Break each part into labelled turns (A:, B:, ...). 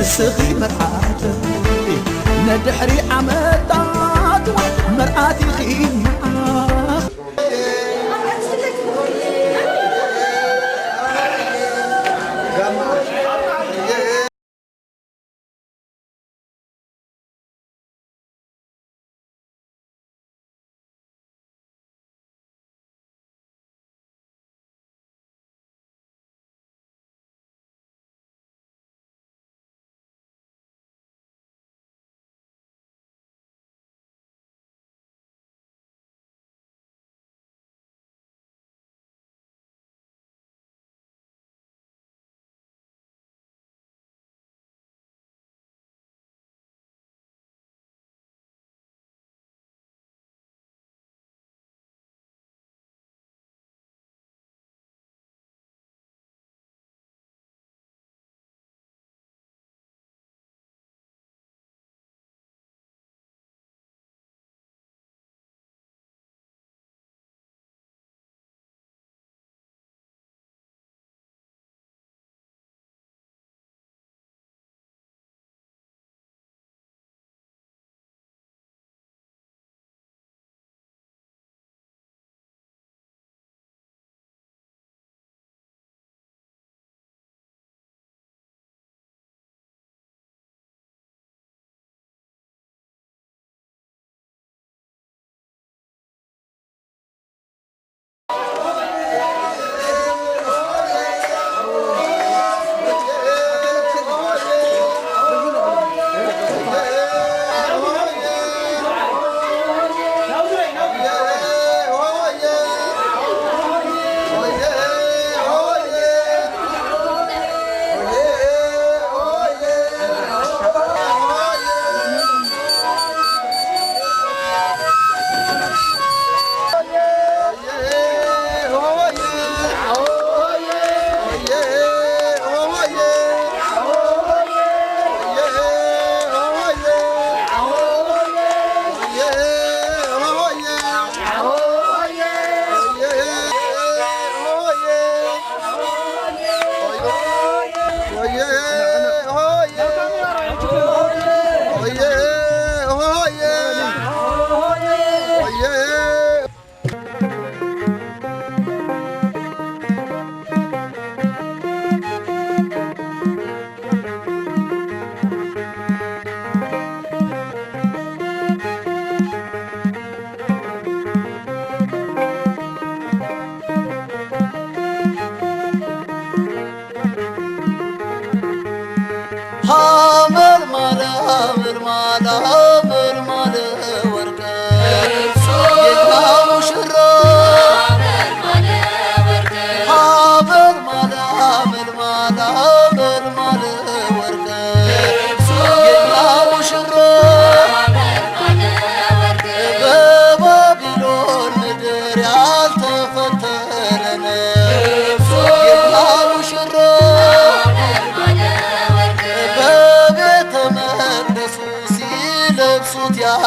A: نسخي مرآتي ندحري عمتات مرآتي خيم.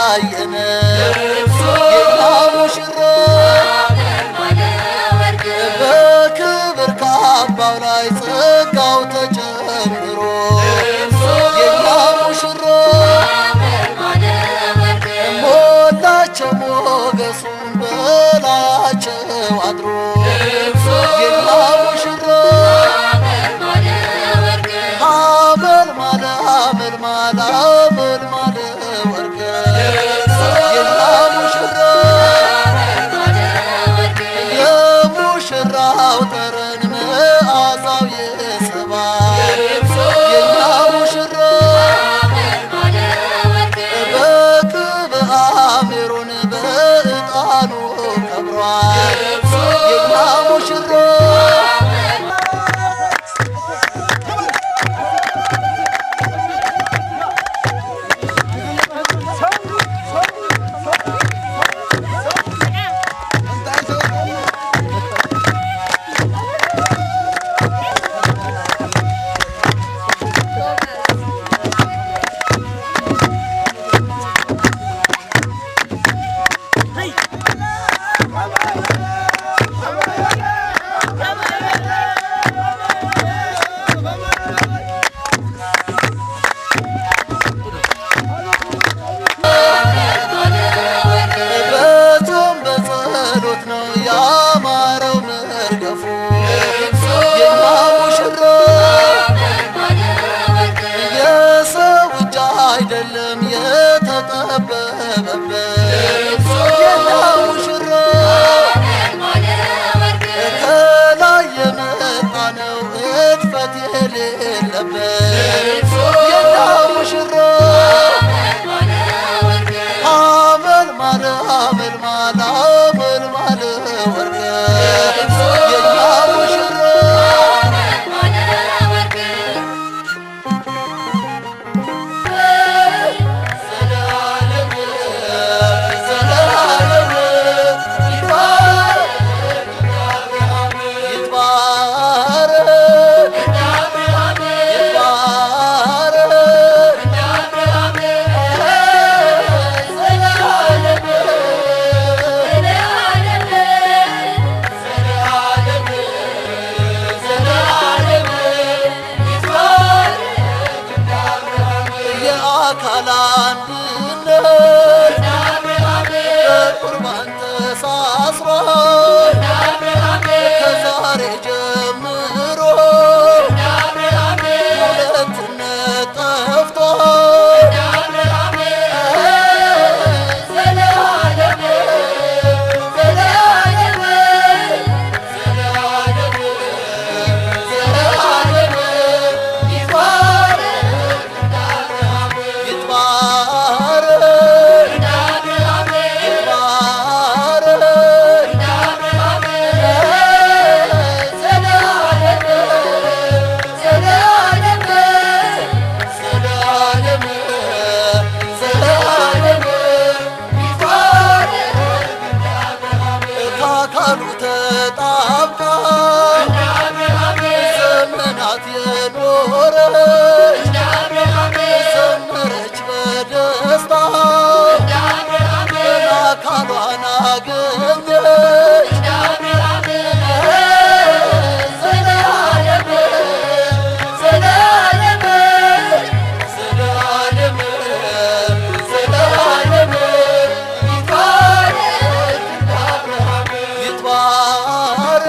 A: አሳየን የኛ ሙሽራ በክብር ካባው ላይ ጸጋው ተጨምሮ የኛ ሙሽራ ሞላቸው ሞገሱን በላያቸው አድሮ የኛ ሙሽራ አመል ማለ አመል ማለ አመል ማለ ወርቅ የኛ ሙሽራ የሙሽራው ጠረን መዓዛው ይስባል የኛ ሙሽራ በቅብአ ሜሮን በዕጣኑ ከብሯል የኛ ሙሽራ በጾም በጸሎት ነው ያማረው መርገፉ የኛ ሙሽራ የሰው እጅ አይደለም የተጠበበበት የኛ ሙሽራ ከላይ የመጣ ነው እድፈት የሌለበት የኛ ሙሽራ አመል ማለ አመል ማለ አመል ማለ ወርቅ የኛ ሙሽራ ዘላለም ይትባረክ ይትባረክ ይትባረክ የአካል አንድነት በቁርባን ተሳስሯል ከዛሬ ጀምሮ ሁለትነት ጠፍቷል ዘላለም ዘላለም ዘላለም ይትባረክ ይትባረክ ይትባረክ ዘላለም ዘላለም ዘላለም ዘላለም ይትባረክ ከአካሉ ተጣብቃ ዘመናት የኖረች ዘመረች በደስታ አካሏን አገኘች ዘላለም ዘላለም ዘላለም ዘላለም ይትባረክ ይትባረክ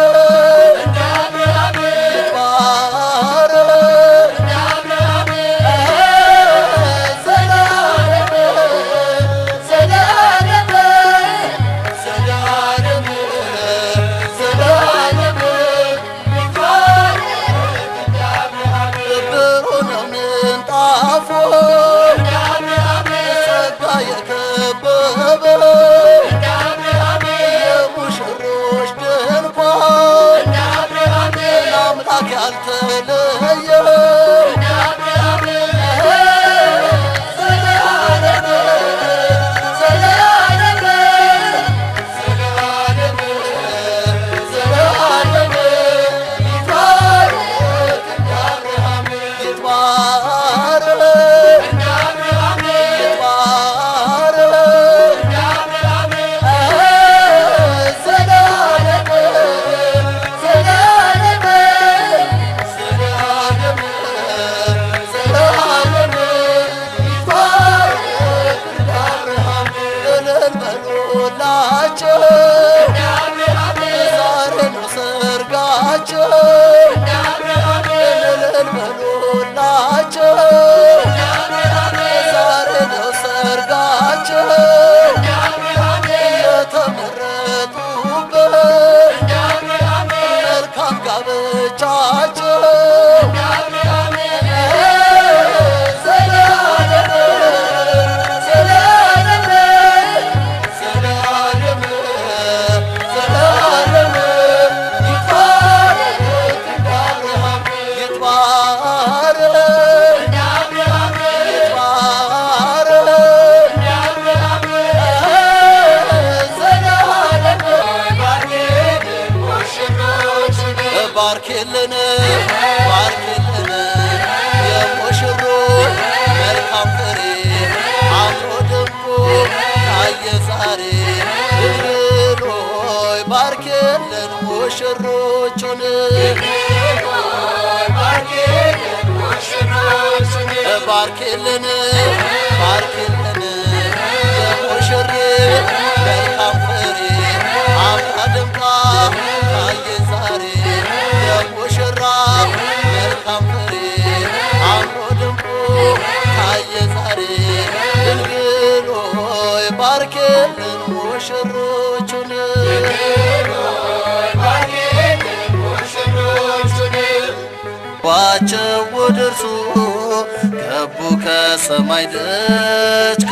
A: ይትባረክ ዘላለም ዘላለም ዘላለም ዘላለም ብሩህ ነው ምንጣፉ ጸጋ የከበበው የሙሽሮች ድንኳን አምላክ ያልተለየው ዘላለም ዘላለም ዘላለም ይትባረክ ይትባረክ ይትባረክ በሉላቸው፣ ዛሬ ነው ሰርጋቸው። እልል በሉላቸው፣ ዛሬ ነው ሰርጋቸው። የተመረጡበት መልካም ጋብቻቸው። ዘላለም ዘላለም ዘላለም ዘላለም ይትባረክ እንደ አብርሃም፣ ይትባረክ ይትባረክ ዘላለም። ባርክልን ባርክልን የሙሽሮች መልካም ፍሬ፣ አምሮ ደምቆ ታየ ዛሬ። ድንግል ሆይ ባርክልን ሙሽሮቹን። ባርክልን ባርክልን የሙሽሪት መልካም ፍሬ፣ አምራ ደምቃ ታየ ዛሬ። የሙሽራ መልካም ፍሬ አምሮ ደምቆ ታየ ዛሬ። ድንግል ሆይ ባርክልን ሙሽሮቹን። ባቸው ወደ እርሱ ገቡ ከሰማይ ደጅ።